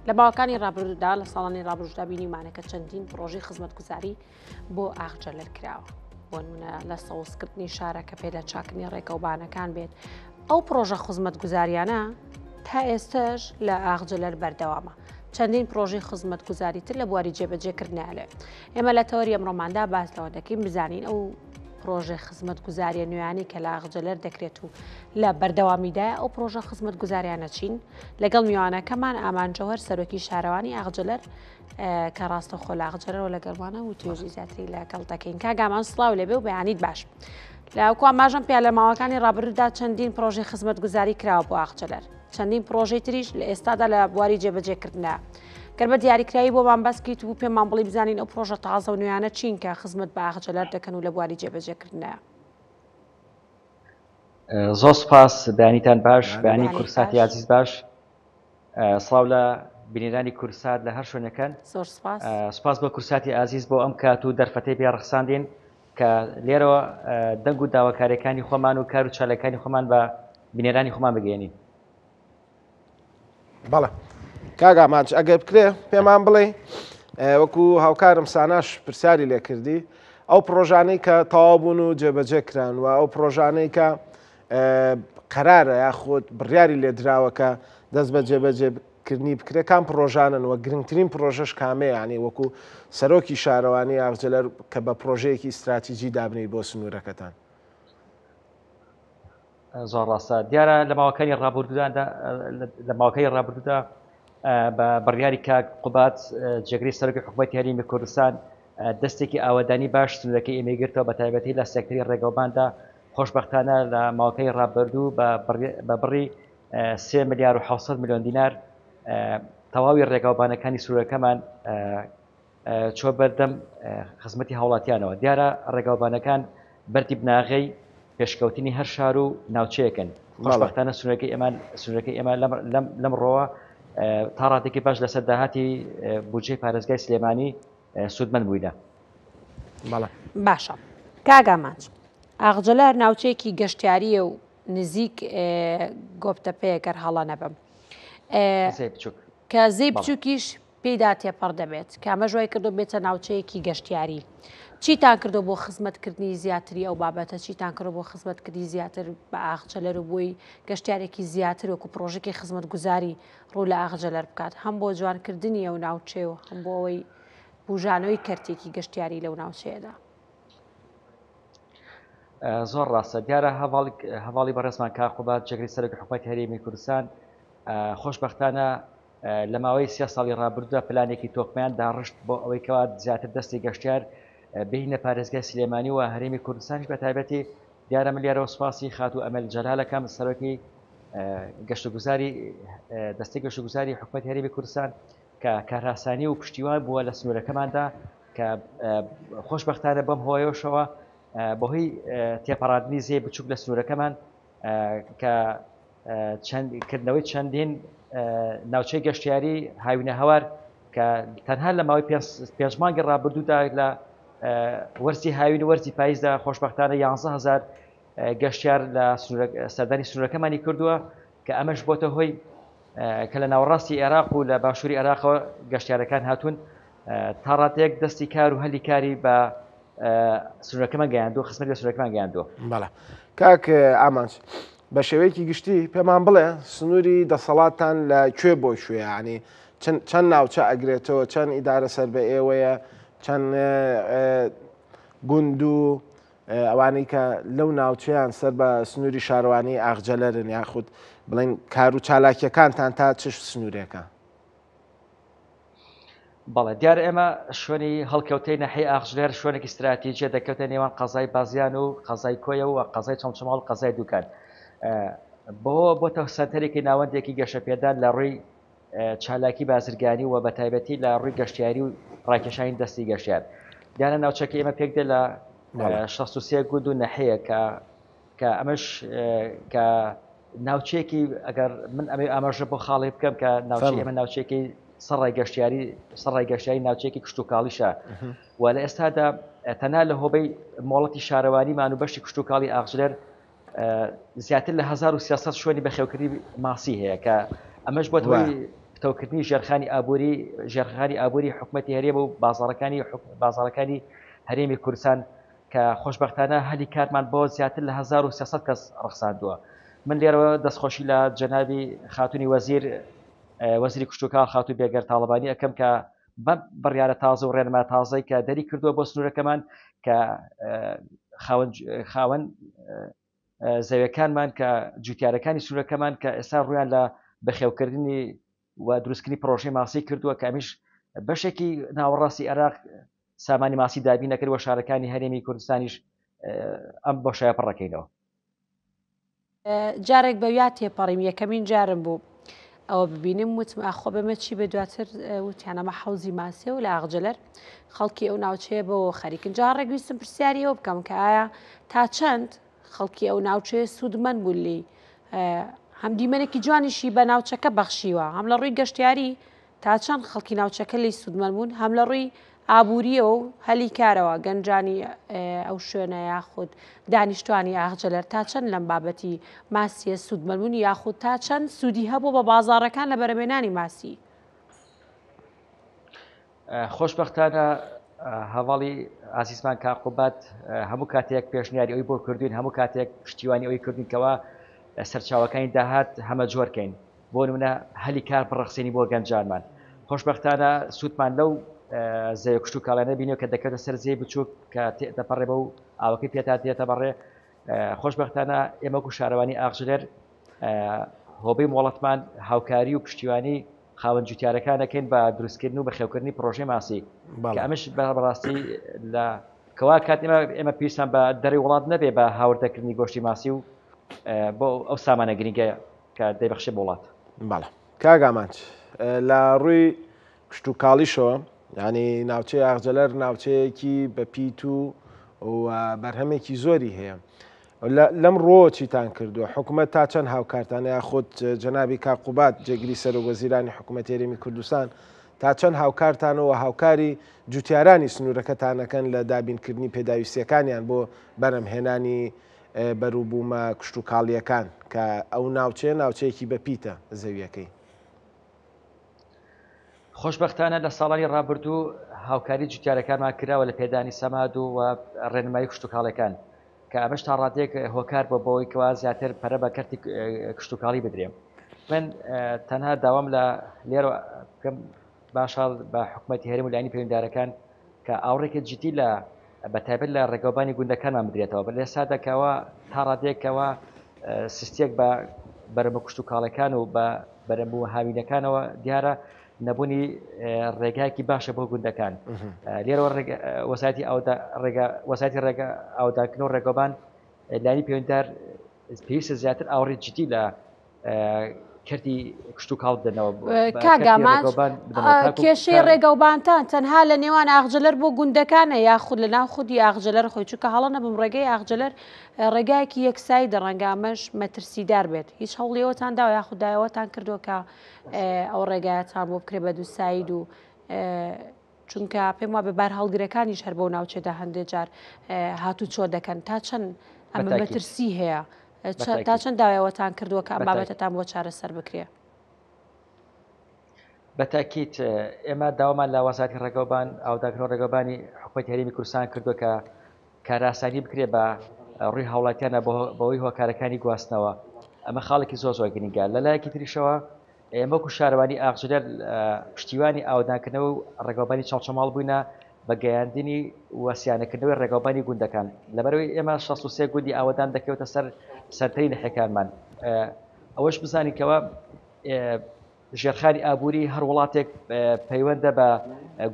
لە ماوەکانی ڕابردوودا لە ساڵانی ڕابردوودا بینیمانە کە چەندین پرۆژەی خزمەتگوزاری بۆ ئاغجەلەر کراوە بۆ نمونە لە سەوزکردنی شارەکە پێ لە چاکنی ڕێگەوبانەکان بێت ئەو پرۆژە خزمەتگوزاریانە تا ئێستش لە ئاغجەلەر بەردەوامە چەندین پرۆژەی خزمەتگوزاری تر لە بواری جێبەجێکردنالێ ئێمە لە تەوەری ئەمڕۆماندا باس لەوە دەکەین بزانین ئەو پرۆژە خزمەتگوزاریە نوێیانەی کە لە ئاغجەلەر دەکرێت و لە بەردەوامیدایە ئەو پرۆژە خزمەتگوزاریانە چین لەگەڵ میوانەکەمان ئامان جەوهەر سەرۆکی شارەوانی ئاغجەلەر کە ڕاستەوخۆ لە ئاغجەلەرەوە لەگەڵمانە و توێژی زیاتری لەگەڵ دەکەین کاک ئامان سڵاو لێبێ و بەیانیت باش. لە وەکو ئاماژەم پیا لە ماوەکانی ڕابردوودا چەندین پرۆژەی خزمەتگوزاری کراوە بۆ ئاغجەلەر چەندین پرۆژەی تریش لە ئێستادا لە بواری جێبەجێکردنە گەر بە دیاریکراوی بۆمان باس کەیت و پێمان بڵی بزانین ئەو پرۆژە تازە و نوێیانە چین کە خزمەت بە ئاغجەلەر دەکەن و لە بواری جێبەجێکردنە. زۆر سوپاس بەیانیتان باش بەیانی کورساتی ئازیز باش سڵاو لە بینەرانی کورسات لە هەر شوێنەکەن زۆر سپاس سپاس بۆ کورساتی ئازیز بۆ ئەم کات و دەرفەتەی پێ ڕەخساندین کە لێرەوە دەنگ و داواکاریەکانی خۆمان و کار و چالاکانی خۆمان بە بینەرانی خۆمان بگەێنین بەڵێ کاک ئامانج ئەگەر بکرێ پێمان بڵێ وەکو هاوکارم ساناش پرسیاری لێکردی ئەو پرۆژانەی کە تەواو بوون و جێبەجێ کران و ئەو پرۆژانەی کە قەرارە یاخود بڕیاری لێدراوە کە دەست بە جێبەجێکردنی بکرێت کام پرۆژانن و گرنگترین پرۆژەش کامەیانی وەکو سەرۆکی شارەوانی ئاغجەلەر کە بە پرۆژەیەکی استراتیجی دابنیت بۆ سنوورەکەتان. زۆر ڕاستە دیارە لە ماوەکانی ڕابردوودا لە ماوەکانی ڕابردوودا بە بڕیاری کاک قوبات جێگری سەرۆکی حکوومەتی هەرێمی کوردستان دەستێکی ئاوەدانی باش سنوورەکەی ئێمەی گرتەوە بە تایبەتی لە سێکتەری ڕێگەوباندا خۆشببختانە لە ماوەکەی ڕابردوو بە بڕی 3 ملیار و 600 میلیۆن دینار تەواوی ڕێگاوبانەکانی سوورەکەمان چوە بەردەم خزمەتی هاوڵاتیانەوە. دیارە ڕێگاوبانەکان بەردی بناغەی پێشکەوتنی هەر شار و ناوچەیەکن. خۆشبەختانە سنوورەکەی ئێمە سنوورەکەی ئێمە لەم لەم ڕۆوە تا ڕادێکی باش لەسەر داهاتی بودجەی پارێزگای سلێمانی سوودمەند بووینە. بەڵێ. باشە کاک ئامانج، ئاغجەلار ناوچەیەکی گەشتیارییە و نزیک گۆپتەپەیە گەر هەڵە نەبم. کە زێی بچووکیش پێیدا تێپەڕ دەبێت، کە ئەمەش وای کردووە بێتە ناوچەیەکی گەشتیاری. چیتان کردووە بۆ خزمەتکردنی زیاتری ئەو بابەتە؟ چیتان کردووە بۆ خزمەتکردنی زیاتر بە ئاغجەلەر و بۆی گەشتیارێکی زیاتر وەکو پڕۆژەکی خزمەتگوزاری ڕوو لە ئاغجەلەر بکات، هەم بۆ جوانکردنی ئەو ناوچەیە و هەم بۆ ئەوەی بوژانەوەی کەرتێکی گەشتیاری لەو ناوچەیەدا؟ زۆر ڕاستە دیارە هەواڵی بەڕێزمان کاک قوباد جێگری سەرۆکی حکومەتی هەرێمی کوردستان خۆشبەختانە لە ماوەی سێ ساڵی ڕابردوودا پلانێکی تۆکمەیان داڕشت بۆ ئەوەی کەوا زیاتر دەستی گەشتیار بهینە پارێزگای سلێمانی و هەرێمی کوردستانیش بە تایبەتی دیارە من لێرەوە سوپاسی خاتوو ئەمەل جەلالەکەم سەرۆکی گەشتوگوزاری دەستی گەشتوگوزاری حکومەتی هەرێمی کوردستان کە کارئاسانی و پشتیوان بووە لە سنوورەکەماندا کە خۆشبەختانە بەم هۆیەشەوە بەهۆی تێپەڕاندنی زێ بچوک لە سنوورەکەمان کە چەند کردنەوەی چەندین ناوچەی گەشتیاری هاوینە هەوار کە تەنها لە ماوەی پێنج مانگی ڕابردوودا لە وەرزی هاوین و وەرزی پاییزدا خۆشببختانە 11هزار گەشتیار لە سەردانی سنوورەکەمانی کردووە کە ئەمەش بۆتە هۆی کە لە ناوەڕاستی عێراق و لە باشووری عێراقەوە گەشتیارەکان هاتوون تا ڕادەیەک دەستی کار و هەلی کاری بە سنوورەکەمان گەیاندووە خزمەت بە سنوورەکەمان گەیاندووە. بەڵێ کاک ئامانج بە شێوەیەکی گشتی پێمان بڵێ سنووری دەسەڵاتتان لە کوێ بۆ کوێ ینی چەند ناوچە ئەگرێتەوە چەند ئیدارە سەر بە ئێوەیە چەند گوند و ئەوانەی کە لەو ناوچەیان سەر بە سنووری شارەوانی ئاغجەلەرن یاخود بڵێن کار و چالاکیەکانتان تا چ سنوورێکە؟ بەڵێ دیارە ئێمە شوێنی هەڵکەوتەی ناحیەی ئاغجلەر شوێنێکی ستراتیجیە دەکەوتە نێوان قەزای بازیان و قەزای کۆیە و قەزای چەمچەماڵ و قەزای دوکان بۆ بۆتە سەنتەرێکی ناوەندێکی گەشەپێدان لە ڕووی چالاکی بازرگانی و بە تایبەتی لە ڕووی گەشتیاری و ڕاکێشانی دەستی گەشتیار دیارە ناوچەکە ئێمە پێک دێ لە 63 گوند و نەحەیە کە کە ئەمەش کە ناوچەیەکی ئەگەر من ئەمەی ئاماژە بۆ خاڵی بکەم کە ناوچەی ئێمە ناوچەیەکی سەڕای گەشتیاری سەڕای گەشتیاری ناوچەیەکی کشتتوکاڵیشە و لە ئێستادا تەنها لە هۆبەی مۆڵەتی شارەوانیمان و بەشی کشتتوکاڵی ئاغجلەر زیاتر لە 1300 شوێنی بەخێوکردنی ماسی هەیە کە ئەمەش بۆ هۆی. پتەوکردنی ژێرخانی ئابووری ژێرخانی ئابووری حکومەتی هەرێم و بازاڕەکانی بازاڕەکانی هەرێمی کوردستان کە خۆشبەختانە هەلی کارمان بۆ زیاتر لە 1300 کەس ڕەخساندووە. من لێرەوە دەستخۆشی لە جەنابی خاتوونی وەزیر وەزیری کشتوکاڵ خاتوو بێگەر تاڵەبانی ئەکەم کە بەم بڕیارە تازە و ڕێنما تازەی کە دەری کردووە بۆ سنوورەکەمان کە خاوەن خاوەن زەویەکانمان کە جوتیارەکانی سنوورەکەمان کە ئێستا ڕویان لە بەخێوکردنی و دروستکردنی پرۆژەی ماسی کردووە کە ئەمیش بەشێکی ناوەڕاستی عێراق سامانی ماسی دابین نەکرد و شارەکانی هەرێمی کوردستانیش ئەم بۆشایە پڕەکەینەوە. جارێک بەویا تێپەڕیم یەکەمین جارم بوو ئەوە ببینم وتم ئاخۆ بەمە چی بێ دواتر وتیان ئەمە حەوزی ماسیە و لە ئاغجەلەر خەڵکی ئەو ناوچەیە بەوە خەریکن جا ڕێک ویستم پرسیاری ئەوە بکەم کە ئایا تا چەند خەڵکی ئەو ناوچەیە سوودمەند بوون لێی هەم دیمەنێکی جوانیشی بە ناوچەکە بەخشیوە هەم لە ڕووی گەشتیاری تا چەند خەڵکی ناوچەکە لێی سوودمەند بوون هەم لە ڕووی ئابوورییەوە و هەلی کارەوە گەنجانی ئەو شوێنە یاخود دانیشتوانی ئاغجەلەر تا چەند لەم بابەتی ماسیە سوودمەند بوون یاخود تا چەند سوودی هەبوو بە بازاڕەکان لە بەرەمێنانی ماسی؟ خۆشبەختانە هەڤاڵی ئازیزمان کاک قوباد هەموو کاتێک پێشنیاری ئەوی بۆ کردوین هەموو کاتێک پشتیوانی ئەوی کردوین کەوا سەرچاوەکانی داهات هەمە جۆرکەین بۆ نمونە هەلی کار بڕەخسێنی بۆ گەنجانمان خۆشبەختانە سوودمان لەو زەوی کشتوکاڵیانە بینیوە کە دەکەوێتە سەر زێی بچووک کە تێدەپەڕێ بەو ئاوەکەی پێتا دێتە بەڕێ خۆشبەختانە ئێمە وەکو شارەوانی ئاغجلەر هۆبەی مۆڵەتمان هاوکاری و پشتیوانی خاوەن جوتیارەکان دەکەین بە دروستکردن و بەخێوکردنی پرۆژەی ماسی کە ئەمش بەڕاستی لە کەوا کات ئێمە ئێمە پێویستمان بە دەری وڵات نەبێ بە هاوردەکردنی گۆشتی ماسی و بۆ ئەو سامانە گرنگە کە دەیبەخشێ بۆ وڵات. بەڵێ کاک ئامانج لە ڕووی کشتوکاڵیشەوە یعنی ناوچەی ئاغجەلەر ناوچەیەکی بە پیت و و بەرهەمێکی زۆری هەیە لەم ڕۆوە چیتان کردووە حکوومەت تا چەند هاوکارتان یاخود جەنابی کاک قوباد جێگری سەرۆک وەزیرانی حکوومەت هەرێمی کوردستان تا چەند هاوکارتانەوە هاوکاری جوتیارانی سنوورەکەتانەکەن لە دابینکردنی پێداویستیەکانیان بۆ بەرهەمهێنانی بەروبوومە کشتوکاڵییەکان کە ئەو ناوچەیە ناوچەیەکی بەپیتە زەوییەکەی. خۆشبەختانە لە ساڵانی ڕابردوو هاوکاری جوتیارەکانمان کراوە لە پێدانی سەماد و ڕێنمایی کشتوکاڵەکان کە ئەمەش تا ڕادەیەک هۆکار بۆ بەوەی کەوا زیاتر پەرە بە کەرتی کشتوکاڵی بدرێ من تەنها داوام لە لێرە بکەم باشە بە حکومەتی هەرێم و لایەنی پەیوەندیدارەکان کە ئاوڕێکی جدی لە بە تایبەت لە ڕێگەوبانی گوندەکانمان بدرێتەوە بە لێسا دەکەوە تا ڕادەیەکەوە سستێک بە بەرەمە کشتوکاڵەکان و بە بەرەبوو هاوینەکانەوە دیارە نەبوونی ڕێگایەکی باشە بۆ گوندەکان لێرەوە وەزارەتی ئەودا ڕێگا وەزارەتی ڕێگە ئاوداکردن و ڕێگەبان لانی پەیوەندار پێویستە زیاتر ئاوڕی جدی لە کەرتی کشتوکاڵ بدەنەوە کاک ئامانج کێشەی ڕێگەوبانتان تەنها لە نێوان ئاغجەلەر بۆ گوندەکانە یاخود لە ناو خودی ئاغجەلەر خۆی چونکە هەڵە نەبم ڕێگەی ئاغجەلەر ڕێگایەکی یەکسایی دەڕەنگە ئەمەش مەترسیدار بێت هیچ هەوڵیەوەتان داوە یاخود داوەتان کردووە کە ئەو ڕێگایەتان بۆ بکرێ بە دووساید و چونکە پێم وابێ بارهەڵگرەکانیش هەر بەو ناوچەدا هەندێک جار هاتوچۆ دەکەن تا چەند ئەمە مەترسی هەیە تا چەند داوایەوەتان کردووە کە ئەم بابەتەتان بۆ چارەسەر بکرێ؟ بەتاکیت ئێمە داوامان لە وەزارەتی ڕێگەوبان ئاوداکردن و ڕێگەوبانی حکوومەتی هەرێمی کوردستان کردووە کە کارئاسانی بکرێ بە ڕووی هاوڵاتیانە بەوەی هۆکارەکانی گواستنەوە ئەمە خاڵێکی زۆر زۆر گرنگە لە لایەکی تریشەوە ئێمە وەکو شارەوانی ئاغجلەر پشتیوانی ئاوەدانکردنەوە و ڕێگەوبانی چەڵچەماڵ بووینە بە گەیاندنی و سیانەکردنەوەی ڕێگەوبانی گوندەکان لەبەرەوەی ئێمە 63 گوندی ئاوەدان دەکەوێتە سەر سەنتەری نەحیەکانمان ئەوەش بزانین کەوا ژێرخانی ئابووری هەر وڵاتێک پەیوەندە بە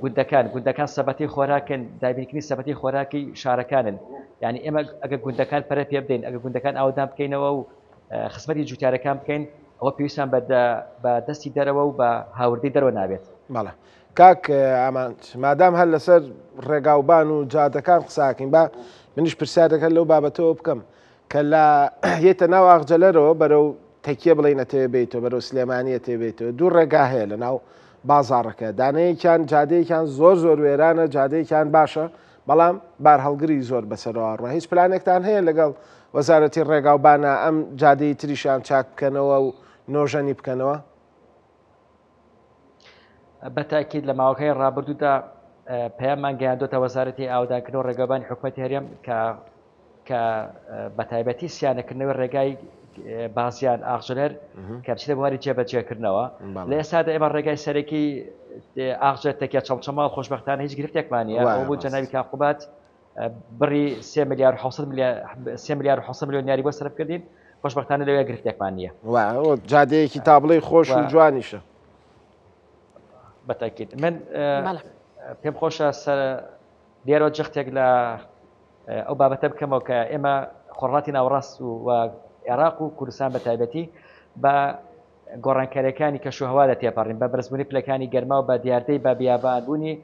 گوندەکان گوندەکان سەبەتی خۆراکن دابینکردنی سەبەتی خۆراکی شارەکانن یعنی ئێمە ئەگە گوندەکان پەرە پێ بدەین ئەگە گوندەکان ئاودان بکەینەوە و خزمەتی جوتیارەکان بکەین ئەوە پێویستمان بە دەستی دەرەوە و بە هاوردەی دەرەوە نابێت. بەڵێ کاک ئامانج مادام هەر لەسەر ڕێگاوبان و جادەکان قساکەین با منیش پرسیارەکە لەو بابەتەوە بکەم کە لە یەتە ناو ئاغجەلەرەوە بەرەو تەکیە بڵێین ئەتەوێ بێیتەوە بەرەو سلێمانی ئەتەوێ بێیتەوە دوو ڕێگا هەیە لە ناو بازاڕەکە دانەیەکیان جادەیەکیان زۆر زۆر وێرانە جادەیەکیان باشە بەڵام بارهەڵگری زۆر بەسەرەوە ڕۆ هیچ پلانێکتان هەیە لەگەڵ وەزارەتی ڕێگاوبانە ئەم جادەی تریشان چاک بکەنەوە و نۆژەنی بکەنەوە؟ بە تاکید لە ماوەکانی ڕابردوودا پەیاممان گەیاندۆتە وەزارەتی ئاوەدانکردنەوە ڕێگەوبانی حکومەتی هەرێم کە کە بە تایبەتی سیانەکردنەوەی ڕێگای بازیان ئاغجلەر کە بچێتە بواری جێبەجێکردنەوە لە ئێستادا ئێمە ڕێگای سەرەکی ئاغجە تەکیە چەمچەماڵ خۆشبەختانە هیچ گرفتێکمان نییە ئەو بوو جەنابی کاک قوباد بڕی سێ ملیار و 700 ملیار سێ ملیار و 700 ملیۆن دیاری بۆ سەرف کردین خۆشبەختانە لەوێ گرفتێکمان نییە جادەیەکی تابڵێی خۆش و جوانیشە بەتەکید من پێم خۆشە سەر لێرەوە جەختێک لە ئەو بابەتە بکەمەوە کە ئێمە خۆڕاتی ناوەڕاست و عێراق و کوردستان بە تایبەتی بە گۆڕانکاریەکانی کەشوهەوادا تێپەڕین بە بەرزبوونی پلەکانی گەرما و بە دیاردەی بە بیابانبوونی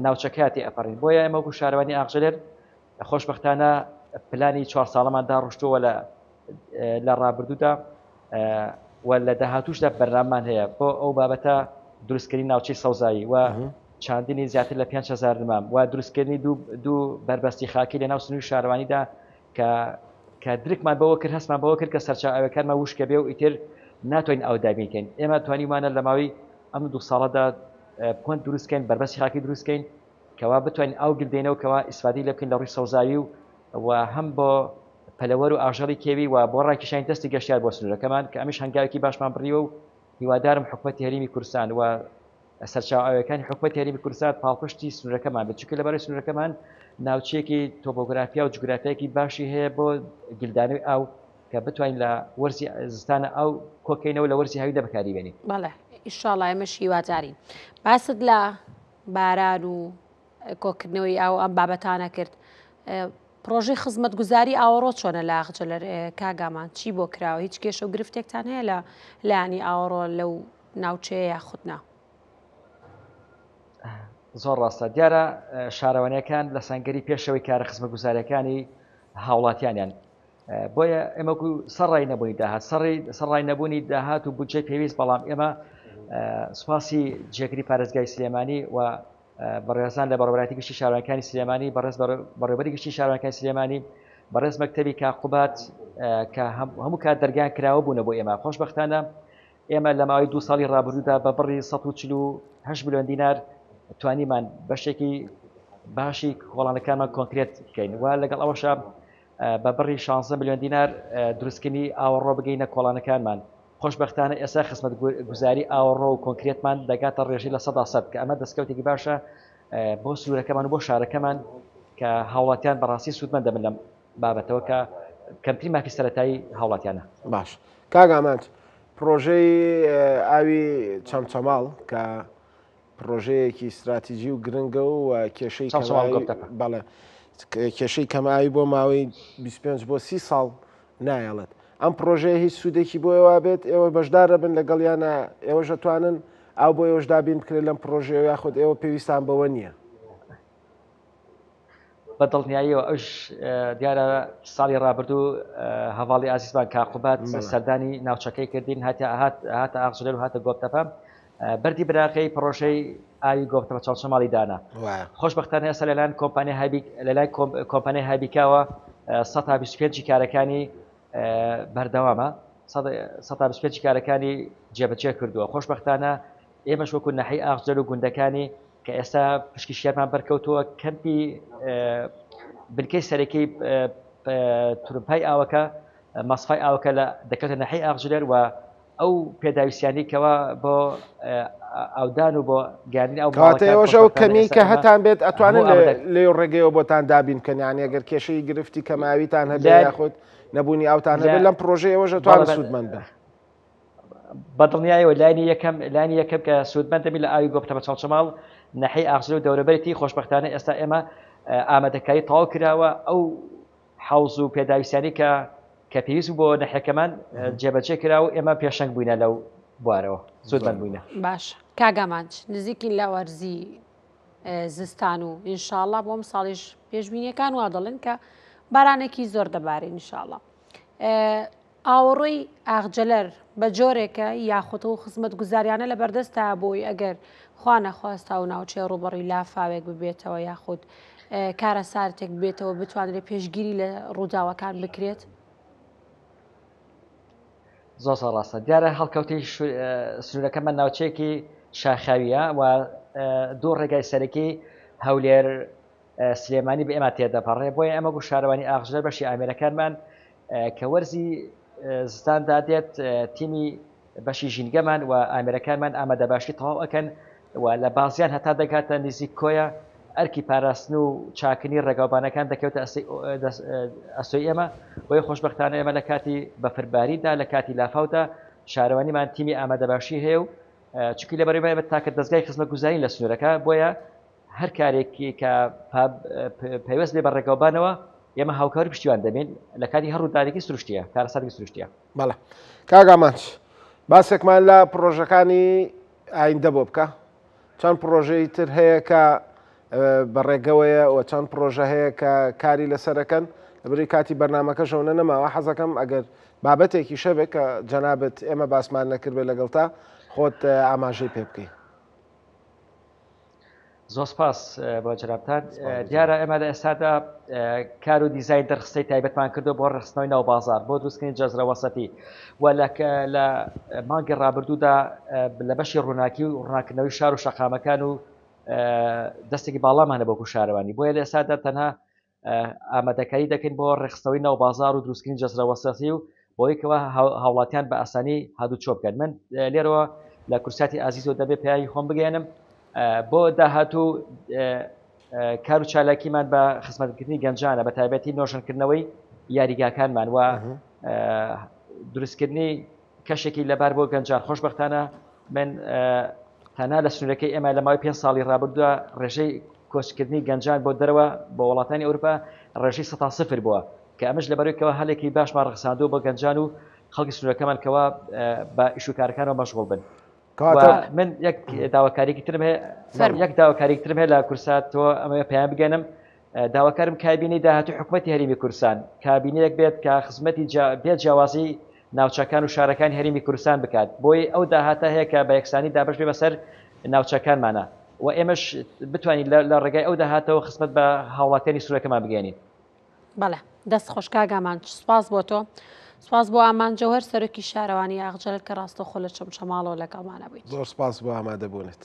ناوچەکە تێئەپەڕین بۆیە ئێمە وەکو شارەوانی ئاغجەلەر خۆشبەختانە پلانی چوار ساڵەمان داڕشتووە لە لە ڕابردوودا و لە داهاتوشدا بەرنامەمان هەیە بۆ ئەو بابەتە دروستکردنی ناوچەی سەوزایی و چاندنی زیاتر لە 5هزار نمام و دروستکردنی دوو بەربەستی خاکی لە ناو سنووری شارەوانیدا کە کە درکمان بەوە کرد هەستمان بەوە کرد کە سەرچاوە ئاویەکانمان وشکە بێ و ئیتر ناتوانین ئاو دابین کەین ئێمە توانیومانە لە ماوەی ئەم دوو ساڵەدا پۆند دروست کەین بەربەستی خاکی دروست کەین کەوا بتوانین ئاو گلدەینەوە کەوا ئیسفادەی لێ بکەین لە ڕووی سەوزایی و و هەم بۆ پەلەوەر و ئاژەڵی کێوی و بۆ ڕاکیشانی دەستی گەشتیار بۆ سنوورەکەمان کە ئەمیش هەنگاوێکی باشمان بڕیوە و هیوادارم حکومەتی هەرێمی کوردستان و سەرچاوە ئاویەکانی حکومەتی هەرێمی کوردستان پاڵپشتی سنوورەکەمان بێت چونکە لەبەرەی سنوورەکەمان ناوچەیەکی تۆپۆگرافیا و جوگرافیایەکی باشی هەیە بۆ گلدانەوەی ئاو کە بتوانین لە وەرزی زستانە ئاو کۆکەینەوە لە وەرزی هاویندا بەکاری بێنین. بەڵێ ئیشاڵا ئێمەش هیوادارین. باست لە باران و کۆکردنەوەی ئاو ئەم بابەتانە کرد پرۆژەی خزمەتگوزاری ئاوەڕۆ چۆنە لە ئاغجەلەر کاگامان چی بۆ کراوە هیچ کێشە و گرفتێکتان هەیە لە لایەنی ئاوەڕۆ لەو ناوچەیە یاخود نا؟ زۆر ڕاستە دیارە شارەوانیەکان لە سەنگەری پێشەوەی کارە خزمەتگوزاریەکانی هاوڵاتیانیان بۆیە ئێمەکو سەرڕای نەبوونی داهات سەڕی سەرڕای نەبوونی داهات و بودجەی پێویست بەڵام ئێمە سوپاسی جێگری پارێزگای سلێمانی و بەڕێزان لە بەڕێوەبەرایەتی گشتی شارەوانیەکانی سلێمانی بەڕێز بەڕێوەبەری گشتی شارەوانیەکانی سلێمانی بەڕێز مەکتەبی کاک قوباد کە هەموو کات دەرگیان کراوە بوونە بۆ ئێمە خۆشبەختانە ئێمە لە ماوەی دوو ساڵی ڕابردوودا بە بڕی 148 ملیۆن دینار توانیمان بەشێکی باشی کۆڵانەکانمان کۆنکرێت بکەین و لەگەڵ ئەوەشە بە بڕی 16 ملیۆن دینار دروستکردنی ئاوەڕۆ بگەینە کۆڵانەکانمان خۆشبەختانە ئێستا خزمەتگوزاری ئاوەڕۆ و کۆنکرێتمان دەگاتە ڕێژەی 100% کە ئەمە دەستکەوتێکی باشە بۆ سنوورەکەمان و بۆ شارەکەمان کە هاوڵاتیان بەڕاستی سوودمەند دەبن لەم بابەتەوە کە کەمترین مافی سەرەتایی هاوڵاتیانە. باش کاک ئامانج پڕۆژەی ئاوی چەمچەماڵ کە پڕۆژەیەکی ستراتیجی و گرنگە و کێشەی بەڵێ کێشەی کەمئاوی بۆ ماوەی 25 بۆ 30 ساڵ نایەڵێت ئەم پڕۆژەیە هیچ سوودێکی بۆ ئێوە بێت ئێوە بەشدارە بن لەگەڵ یانە ئێوەش دەتوانن ئاو بۆ ئێوەش دابین بکرێت لەم پڕۆژەیە یاخود ئێوە پێویستان بەوە نییە بە دڵنیاییەوە ئەوش دیارە ساڵی ڕابردوو هەواڵی ئازیزمان کاقوبات سەردانی ناوچەکەی کردین هاتە هاتە ئاغجلەر و هاتە گۆپتەپە بەردی براغەی پڕۆژەی ئاوی گۆپتەپە چەڵچەماڵی دانا خۆشببختانە ئێستا لەلایەن کۆمپانیا هابی لەلای کۆمپانیای هابیکاوە 125 کارەکانی بەردەوامە 125 کارەکانی جێبەجێ کردووە خۆشببختانە ئێمەش وەکو ناحیەی ئاغجلەر و گوندەکانی کە ئێستا پشکی شێرمان بەرکەوتووە کەمپی بنکەی سەرەکی تورمپای ئاوەکە مەسفای ئاوەکە لە دەکەوتە ناحیەی ئاغجلەر و ئەو پێداویستیانی کەوا بۆ ئاودان و بۆ گەیاندنی ئەو کەواتە ئێوەش ئەو کەمی کە هەتان بێت ئەتوانن لێ ڕێگەیەوە بۆتان دابین بکەن یانی ئەگەر کێشەی گرفتی کەماویتان هەبێ یاخود نەبوونی ئاوتان هەبێت لەم پرۆژەی ئێوەش ئەتوانن سوودمەند بن. بە دڵنیایەوە لایەنی یەکەم لایەنی یەکەم کە سوودمەند دەبین لە ئاوی گۆپتەپە چەڵچەماڵ ناحیەی ئاغجلە و دەورەبەرێتی خۆشبەختانە ئێستا ئێمە ئامادەکاری تەواو کراوە ئەو حەوز و پێداویستیانی کە کە پێویست بوو بۆ ناحیەکەمان جێبەجێ کرا و ئێمە پێشەنگ بووینە لەو بوارەوە سوودمەند بووینە. باش کاک ئامانج نزیکین لە وەرزی زستان و ئینشاڵڵا بۆ ئەمساڵیش پێشبینیەکان وا دەڵێن کە بارانێکی زۆر دەبارێ ئینشاڵڵا. ئاوەڕۆی ئاغجەلەر بە جۆرێکە یاخود ئەو خزمەتگوزاریانە لە بەردەستە بۆی ئەگەر خوا نەخواستە ئەو ناوچەیە ڕووبەڕووی لافاوێک ببێتەوە یاخود کارەساتێک بێتەوە بتوانرێت پێشگیری لە ڕووداوەکان بکرێت؟ زۆر زۆر ڕاستە دیارە هەڵکەوتەی سنوورەکەمان ناوچەیەکی شاخاویە و دوو ڕێگای سەرەکی هەولێر سلێمانی بە ئێمە تێدەپەڕێ بۆیە ئەمە گو شارەوانی ئاغجلەر بەشی ئامێرەکانمان کە وەرزی زستاندا دێت تیمی بەشی ژینگەمان و ئامێرەکانمان ئامادەباشی تەواو ئەکەن و لە بازیان هەتا دەگاتە نزیک کۆیە ئەرکی پاراستن و چاکنی ڕێگاوبانەکان دەکەوتە ئەستۆی ئێمە بۆیە خۆشبەختانە ئێمە لە کاتی بەفرباریدا لە کاتی لافاودا شارەوانیمان تیمی ئامادەباشی هەیە و چونکی لەبەرەی ئێمە تاکە دەزگای خزمەتگوزارین لە سنوورەکە بۆیە هەر کارێکی کە پەیوەست بێ بە ڕێگاوبانەوە ئێمە هاوکاری پشتیوان دەبین لە کاتی هەر ڕووداوێکی سروشتیە کارەساتێکی سروشتیە. بەڵێ کاک ئامانج باسێکمان لە پڕۆژەکانی ئایندە بۆ بکە چەند پڕۆژەی تر هەیە کە بەڕێگەوەیە و چەند پڕۆژە هەیە کە کاری لەسەرەکەن لەبری کاتی بەرنمەکە ژەونە نەماوە حەزەکەم ئەگەر بابەتێکی شەبێک کە جەنابەت ئێمە باسمان نەکردبێت لەگەڵتا خۆت ئاماژەی پێ بکەی. زۆر سپاس بۆ جەنابتان دیارە ئێمە لە ئێستادا کار و دیزین دەرخستەی تایبەتمان کردو بۆ ڕێخستنەوەی ناو بازار بۆ دروستکردنی جەزرە وەسەتی و لە مانگی ڕابردوودا لە بەشی ڕووناکی و ڕووناکردنەوەی شار و شەقامەکان و دەستێکی باڵامانە بۆ کوشارەوانی بۆیە لە ئێستادا تەنها ئامادەکاری دەکەین بۆ ڕێکخستنەوەی ناو بازار و دروستکردنی جەزرە وەسەتی و بۆی کەوا هاوڵاتیان بە ئاسانی هاتوچۆ بکەن من لێرەوە لە کورساتی ئازیزەوە دەبێت پەیامی خۆم بگەێنم بۆ داهاتوو کار و چالاکیمان بە خزمەتکردنی گەنجانە بە تایبەتی نۆژەنکردنەوەی یاریگاکانمان و دروستکردنی کەشێکی لەبار بۆ گەنجان خۆشببختانە من تەنها لە سنوورەکەی ئێمە لە ماوەی پێ ساڵی ڕابردووە ڕێژەی کۆچکردنی گەنجان بۆ دەرەوە بۆ وڵاتانی ئەوروپا ڕێژەی سەتا سفر بووە کە ئەمەش لەبەرەوەی کەوا هەلێکی باشمان ڕەخساندووە بۆ گەنجان و خەڵکی سنوورەکەمان کەوا بە ئیش و کارەکانەوە مەشغوڵ بن. کەواتە من یەک داواکاریکی ترم هەیە یەک داواکاریکی ترم هەیە لە کورسات تۆ ئەمەوێ پەیام بگەنم داواکارم کابینەی داهاتوی حکومەتی هەرێمی کوردستان کابینەیەک بێت کە خزمەتی بێ جیاوازی ناوچەکان و شارەکانی هەرێمی کوردستان بکات بۆی ئەو داهاتە هەیە کە بە یەکسانی دابەش بێ بەسەر ناوچەکانمانە و ئێمەش بتوانین لە ڕێگای ئەو داهاتەوە خزمەت بە هاوڵاتیانی سنوورەکەمان بگەێنین. بەڵێ دەست خۆش کاک ئامانج سوپاس بۆ تۆ سوپاس بۆ ئامانج جەوهەر سەرۆکی شارەوانی ئاغجەلەر کە ڕاستەوخۆ لە چەمچەماڵەوە لەگەڵمانە بوویت. زۆر سپاس بۆ ئامادەبوونت.